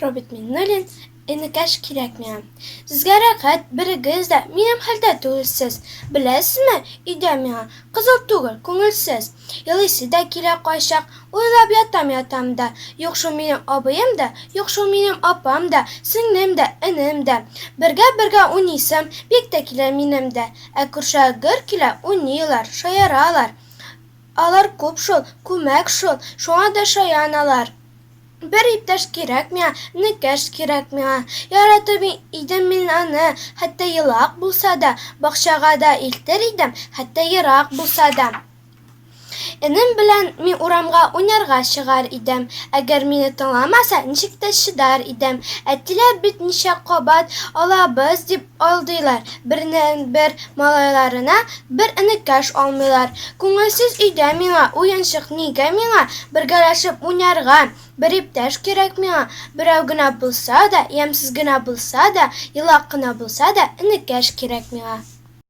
Роберт Миңнуллин, Энекәш кирәк миңа. Сезгә рәхәт, берегез дә минем хәлдә түгелсез. Беләсезме, өйдә миңа кызыл түгел, күңелсез. Елыйсы да килә кайчак, уйлап ятам-ятам да. Юк шул минем абыем да, юк шул минем апам да, сеңлем дә, энем дә. Бергә-бергә уйныйсым бик тә килә минем дә. Ә күршеләр гөр килә, уйныйлар, шаяралар. Алар күп шул, күмәк шул, шуңа да шаян алар. Бер иптәш кирәк миңа, энекәш кирәк миңа. Яратып идем мин аны, хәтта елак булса да, бакчага да илтер идем, хәтта ерак булса да. Энем белән мин урамга уйнарга чыгар идем. Әгәр мине тыңламаса, ничек тә чыдар идем. Әтиләр бит ничә кабат алабыз дип алдыйлар, бердәнбер малайларына бер энекәш алмыйлар. Күңелсез өйдә миңа, уенчык нигә миңа, бергәләшеп уйнарга бер иптәш кирәк миңа, берәү генә булса да, ямьсез генә булса да, елак кына булса да, энекәш кирәк миңа.